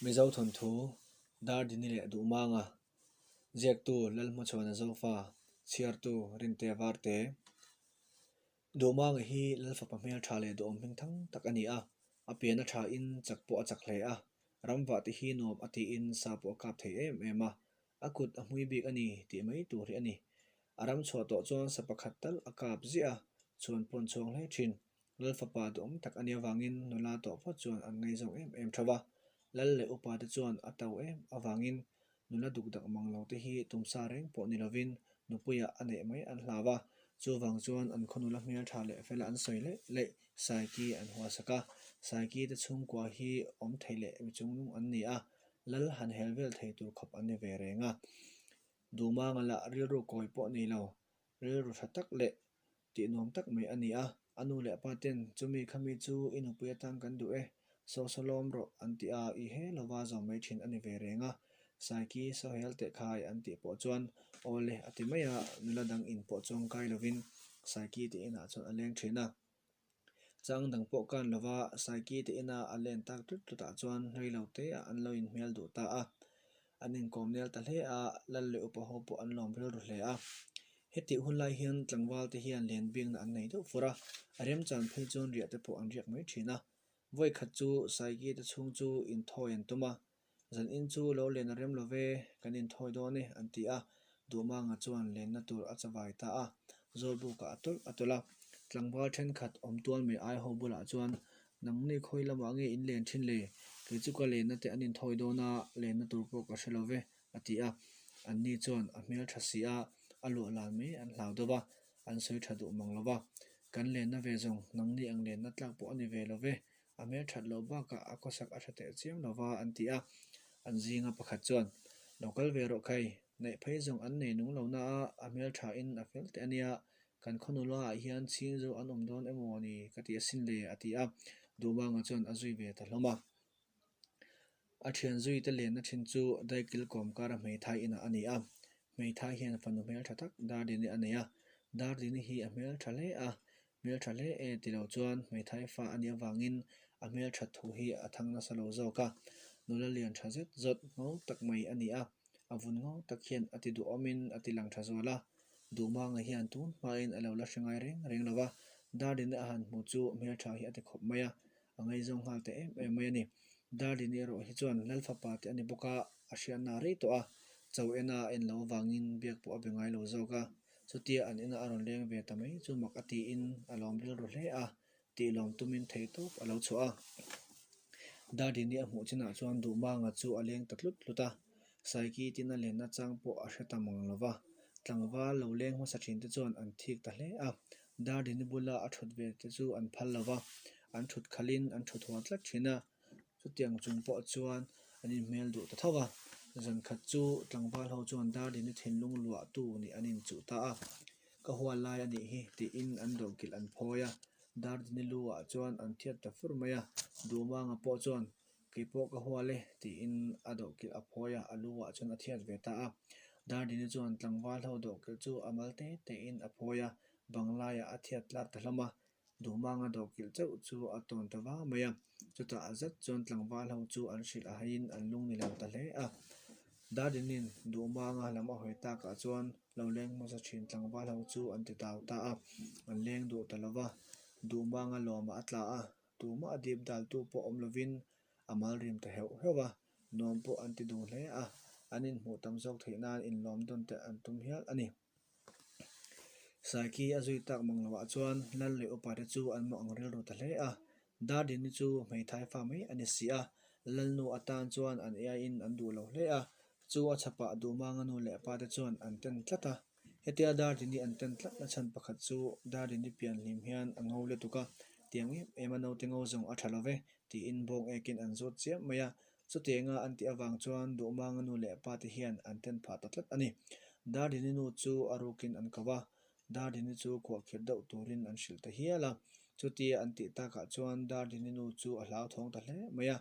Mizo thawnthu Dardini leh Duhmanga, Ziaktu Lalhmachhuana Zofa, Chhiartu Rintea Varte. Duhmanga hi Lalfapa hmeltha leh duhawm hmingthang tak a ni a, a pian a thain chak pawh a chak hle a, ramvah te hi nuam a tiin sa pawh a kap thei em em a, a kut a hmui bik a ni tih mai tur hi a ni. A ram chhuah tawh chuan sa pakhat tal a kap ziah a, chhuan pawn chhuang hle thin. Lal fapa duhawm tak a nih avangin nula tawh phawt chuan an ngaihzawng em em tho va, Lal leh upa te chuan a to em avangin nula duk dak mang lo te hi tumsa reng pawh ni lovin nupuiah a neih mai an hlau a, chuvang chuan an khaw nula hmel tha leh fela an sawi leih leih Saiki an huasak a, Saiki te chhungkua hi awm thei leh mi chungnung an ni a, Lal han hel vel thei tur khawp an ni ve reng a. Duhmanga lah rilru kawi pawh nei lo, rilru tha tak leh tih nuam tak mai a ni a, a nu leh a pa ten chumi khami chu i nupui atan kan duh e, saw saw lawm rawh an ti a, i he lova zawm mai thin a ni ve reng a, Saiki Sawhel teh khai an tih pawh chuan aw le a ti mai a, nula dang in pawh chuang kai lovin Saiki tih inah chuan a leng thin a. Chang dang pawh kan lova Saiki te ina a len tak tlut tlut ah chuan rei lo te ah an lo inhmel duh ta a, an inkawm nel ta hle a, Lal leh upa ho pawh an lawm rilru hle a. Hetih hun lai hian tlangval te hian len bikna an nei deuh fur a, a remchan phei chuan riah te pawh an riak mai thin a. Vawi khat chu Saiki te chhung chu inthawi an tum a, Zan in chu lo len a rem lo ve, kan inthawi dawn e, an ti a. Duhmanga chuan lenna tur a chavai ta a, Zawlbukah a tawlh a tawlh a. Tlangval thenkhat awm tual mai ai ho bulah chuan, Nangni khawi lamah nge in len thin le? Kei chu ka lenna te an inthawi dawn a, lenna tur pawh ka hre lo ve, a ti a. Anni chuan a hmel tha si a, a luah lan mai an hlau deuh a, an sawi tha duh mang lo va. Kan lenna ve zawng, nangni ang lenna tlak pawh a ni ve lo ve, A hmel that loh bakah a khawsak a tha teh chiam lo va an ti a, an zinga pakhat chuan, Lo kal ve rawh khai, neih phei zawng an nei nung lo na a, a hmel thain a fel teh a nia, kan khaw nula ah hian chhing zo an awm dawn emaw ni ka ti asin le a ti a, Duhmanga chuan a zui ve ta hlawm a. A thian zui te lenna thin chu Daikil kawmkara hmeithai inah a ni a, hmeithai hian fanu hmeltha tak Dardini a nei a, Dardini hi a hmeltha hle a, Hmeltha hle e ti lo chuan hmeithai fa a nih avangin a hmeltha thu hi a thang nasa lo zawk a, nula lian tha zet zawt ngo tak mai a ni a, a vun ngo tak hian a ti duhawmin a ti lang tha zual a, Duhmanga hian tun hmain a lo la hre ngai reng reng lo va, Dardini a han hmu chu hmeltha hi a ti khawp mai a, a ngaizawng nghal ta em em mai a ni. Dardini erawh hi chuan Lalfapa te a ni bawk a, a hriatna a rei tawh a, cho ena a en lo avangin biak pawh a be ngai lo zawk a, Chutia an ina a rawn leng ve ta mai chu mak a tiin a lawm rilru hle a, tih lawm tumin thei tawp a lo chhuah a. Dardini a hmuh chinah chuan Duhmanga chu a leng ta tlut tlut a, Saiki tina lenna chang pawh a hre ta mang lo va, tlangval lo leng hmasa thin te chuan an thik ta hle a. Dardini bula a thut ve te chu an phal lo va, an thut khalhin an thut hual tlat thin a. Chutiang chung pawh chuan an inhmel duh ta tho a, zan khat chu tlangval ho chuan Dardini thinlung luahtu nih an inchuh ta a, ka hual lai a nih hi tiin an dawhkilh an phawi a, Dardini lu ah chuan an thiat ta fur mai a, Duhmanga pawh chuan kei pawh ka hual e tiin a dawhkilh a phawi a, a lu ah chuan a thiat ve ta a, Dardini chuan tlangval ho dawhkilh chu a mal te te in a phawi a, banglaiah a thiat tlar ta hlawm a. Duhmanga dawhkilh chauh chu a tawn ta vang mai a, chutah a zet chuan tlangval ho chu an hrilh a haiin an lung ni lo ta hle a. Dardinin Duhmanga lam a hawi takah chuan lo leng hmasa thin tlangval ho chu an ti tau ta a, an leng duh ta lo va. Duhmanga lawmah a tla a, tumah a dip daltu pawh awm lovin a mal rim ta heuh heuh a, nuam pawh an ti duh hle a, an inhmuh tam zawk theih nan inlawm dawn te an tum hial a ni. Saiki a zui tak mang loah chuan Lal leh upa te chu an mawh ang rilru ta hle a, Dardini chu hmeithai fa mai a ni si a, Lalnu atan chuan an iaiin an duh lo hle a, chu a chhapah Duhmanga nu leh pa te chuan an ten tlat a. Hetia Dardini an ten tlat na chhan pakhat chu Dardini pian hlim hian a ngo lutuk a, tiang em em a naute ngo zawng a tha lo ve tiin bawng ekin an zawt chiam mai a, Chutianga an tih avang chuan Duhmanga nu leh pa te hian an ten phah ta tlat a ni. Dardini nu chu a rukin an ko a, Dardini chu khuahkhirh deuh turin an hrilh ta hial a. Chutia an tih takah chuan Dardini nu chu a hlauthawng ta hle mai a,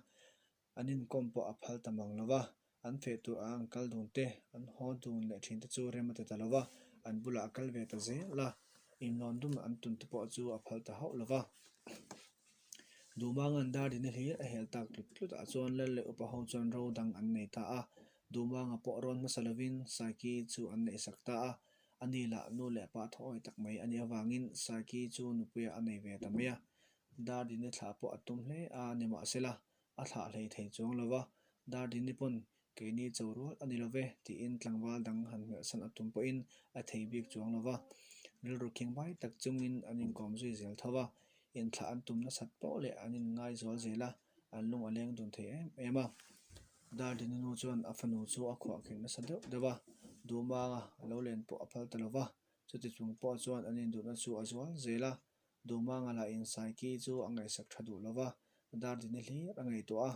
an inkawm pawh a phal ta mang lo va, an feh tur a an kal dun te, an haw dun leh thin te chu rem a ti ta lo va, an bulah a kal ve ta zel a, inlawn dum an tun te pawh chu a phal ta hauh lo va. Duhmanga'n Dardini hlir a hel tak tlut tlut ah chuan Lal leh upa ho chuan ro dang an nei ta a. Duhmanga pawh rawn hmasa lovin Saiki chu an neihsak ta a. A ni lah nu leh pa thawi tak mai a nih avangin Saiki chu nupuiah a nei ve ta mai a. Dardini thlah pawh a tum hle a, nimahsela a thlah hlei thei chuang lo va. Dardini pawn Keini cho rual a ni lo ve, tiin tlangval dang han hmelhsan a tum pawhin a thei bik chuang lo va. Rilru khingbai tak chungin an inkawm zui zel tho va, inthlah an tum nasat poh leh an inngai zual zel a, an lung a leng dun thei em em a. Dardini nu chuan a fanu chu a khuahkhirh nasa deuh deuh a, Duhmanga a lo len pawh a phal ta lo va, chuti chung pawh chuan an induhna chu a zual zel a. Duhmanga lah in Saiki chu a ngaihsak tha duh lo va, Dardini hlir a ngaihtuah a.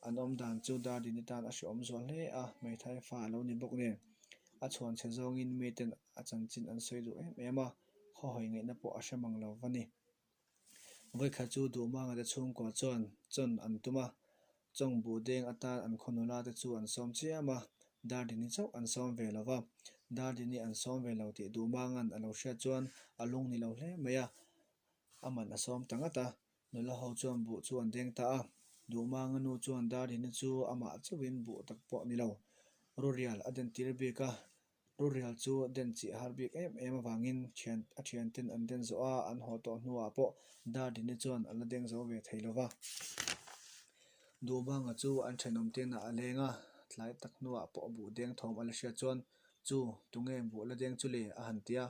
An awm dan chu Dardini tan a hrehawm zual hle a, hmeithai fa a lo ni bawk nen. A chhuan chhe zawngin miten a chanchin an sawi duh em em a, khawhawi ngaihna pawh a hre mang lo va ni. Vawikhat chu Duhmanga te chhungkua chuan chawn an tum a, Chawng buh deng atan an khaw nula te chu an sawm chiam a, Dardini chauh an sawm ve lo va. Dardini an sawm ve lo tih Duhmanga'n a lo hriat chuan a lung ni lo hle mai a, a man a sawm ta ngat a. Nula ho chuan buh chu an deng ta a. Duhmanga nu chuan Dardini chu amah chauhin buh tak pawh ni lo, rurial a dentir bik a, Rurial chu den chih a har bik em em avangin thian a thianten an den zawh a, an haw tawh hnuah pawh Dardini chuan a la deng zo ve thei lo va. Duhbanga chu an thenawm tenah a leng a, tlai tak hnuah pawh buh deng thawm a la hriat chuan, Chu, tunge buh la deng chu le? a han ti a,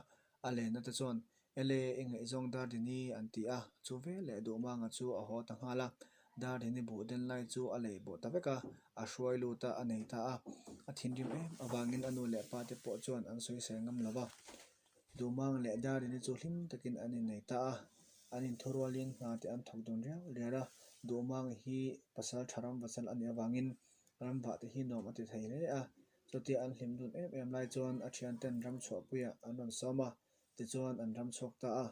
a lenna te chuan, Ele, i ngaihzawng Dardini an ti a, chu veleh Duhmanga chu a haw ta nghal a. Dardini buh den lai chu a leih bawh ta vek a, a hruai lut a, a nei ta a. A thinrim em avangin a nu leh pa te pawh chuan an sawisel ngam lo va. Duhmanga leh Dardini chu hlim takin an innei ta a, an inthurualin hna te an thawk dun riau riau a. Duhmanga hi pasal tha ram vachal a nih avangin ramvah te hi nuam a ti thei hle a. Chutia an hlim dun em em lai chuan a thianten ramchhuahpuiah an rawn sawm a. Tichuan an ram chhuak ta a,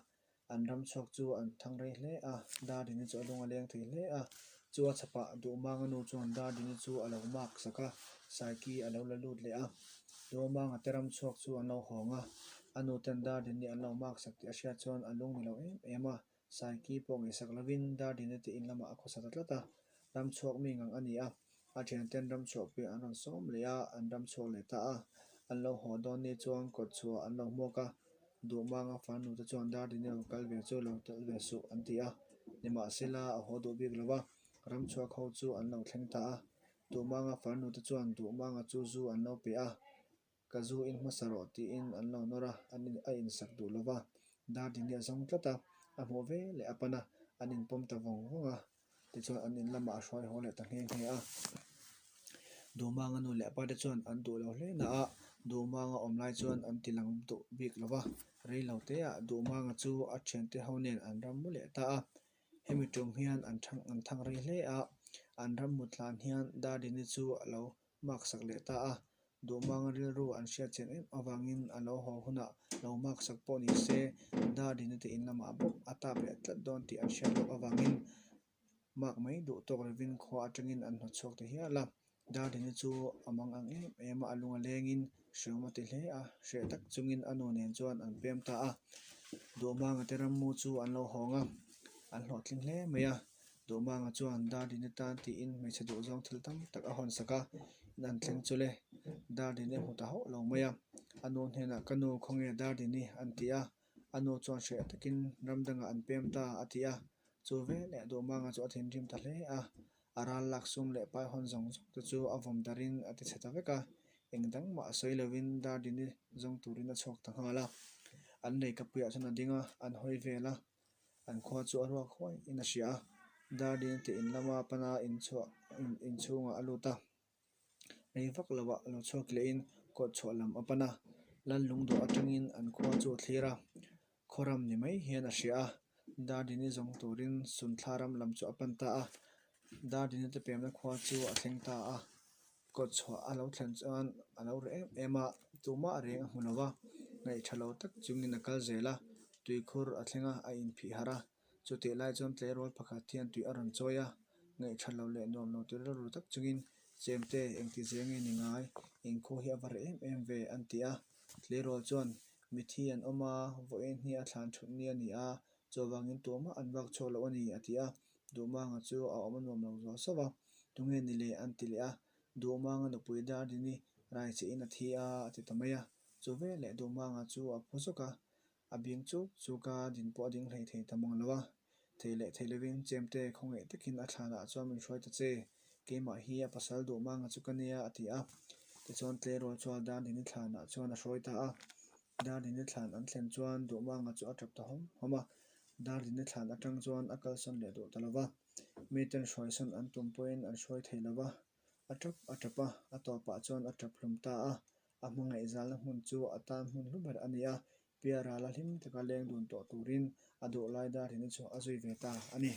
an ram chhuak chu an thang rei hle a, Dardini chu a lung a leng thei hle a. Chu a chhapah Duhmanga nu chuan Dardini chu a lo mak sak a, Saiki a lo la lut leh a. Duhmanga te ram chhuak chu an lo hawng a, a nu ten Dardini an lo mak sak tih a hriat chuan a lung ni lo em em a, Saiki pawh ngaihsak lovin Dardini te in lamah a khawsa ta tlat a, ram chhuak mi ngang a ni a. A thianten ram chhuahpui an rawn sawm leh a, an ram chhuak leh ta a. An lo haw dawn ni chuan kawt chhuah an lo hmuak a, Duhmanga farnu te chuan Dardini lo kal ve chu lo tel ve suh an ti a. Nimahsela a haw duh bik lo va, ram chhuak ho chu an lo thleng ta a. Duhmanga farnu te chuan Duhmanga chu zu an lo pe a. Ka zu in hmasa rawh tiin an lo nawr a, an in a insak duh lo va. Dardini a zawng tlat a, a hmuh ve leh a pan a, an inpawm ta vawng vawng a. Tichuan an in lamah a hruai haw leh ta nghe nghe a. Duhmanga nu leh pa te chuan an duh lo hle na a, Duhmanga awm lai chuan an ti lang duh bik lo va. Rei lo teah Duhmanga chu a thiante ho nen an ram mu leh ta a. Hemi tum hian an thang an thang rei hle a, an ram mut hlan hian Dardini chu a lo mak sak leh ta a, Duhmanga rilru an hriat chian em avangin a lo haw hunah lo mak sak pawh ni se Dardini te in lamah bawk a tap leh tlat dawn tih an hriat lawk avangin mak mai duh tawk lovin khua atangin an hnawt chhuak ta hial a. Dardini chu a mang ang em em a, a lung a lengin hreawm a ti hle a, hreh tak chungin a nu nen chuan an pem ta a. Duhmanga te rammu chu an lo hawng a, an hlawhtling hle mai a. Duhmanga chuan Dardini tan tiin hmeichhe duhzawng thil tam tak a hawn sak a, in an thleng chu le. Dardini a hmu ta hauh lo mai a, a nu hnenah ka nu khawnge Dardini an ti a, a nu chuan hreh takin ram dangah an pem ta a ti a, chu veleh Duhmanga chu a thinrim ta hle a, a ral lak sum leh pai hawn zawng zawng te chu a vawm darin a ti chhe ta vek a, eng dang mah sawi lovin Dardini zawng turin a chhuak ta nghal a, an leikapuiah chuan a ding a, an hawi vel a. An khua chu a ruak huai in a hria a, Dardini te in lama pana inchhuah inchhungah a lut a, rei vak lo ah lo chhuak leh in kawt chhuah lam a pan a, Lal lungdawh atangin an khua chu a thlir a, khaw ram ni mai hian a hria a, Dardini zawng turin Sunthla ram lam chu a pan ta a, Dardini te pemna khua chu a thleng ta a. Kawt chhuah a lo thlen chuan a lo reh em em a, tumah reng a hmu lo va, ngaih tha lo tak chungin a kal zel a, tuikhur a thleng a, a inphih harh a, chutih lai chuan tleirawl pakhat hian tui a rawn chawi a, ngaih tha lo leh nuam lo ti rilru tak chungin Chemte engti zia nge ni ngai, inkhua hi a va reh em em ve an ti a, tleirawl chuan mithi an awm a, vawiin hi a thlan thut ni a ni a, chuvangin tumah an vak chhuak lo a ni a ti a. Duhmanga chu a awm a nuam lo zual sauh a, Tunge ni le? an ti leh a. Duhmanga nupui Dardini raichehin a thi a, a ti ta mai a. Chu veleh Duhmanga chu a phu zawk a, a bing chuk chuk a, din pawh a ding hlei thei ta mang lo a. Thei leh thei lovin Chemte khawngaih takin a thlanah chuan min hruai ta che, keimah hi a pasal Duhmanga chu ka nia, a ti a. Tichuan tleirawl chuan Dardini thlanah chuan a hruai ta a. Dardini thlan an thlen chuan Duhmanga chu a tap ta hawm hawm a, Dardini thlan atang chuan a kalsawn leh duh ta lo va. Miten hruaisawn an tum pawhin an hruai thei lo va, a tap a tap a, a tawpah chuan a tap hlum ta a. A hmangaih zalna hmun chu a tan hmun hlu ber a ni a, Piarala hlim taka leng dun tawh turin a duh lai Dardini chu a zui ve ta a ni.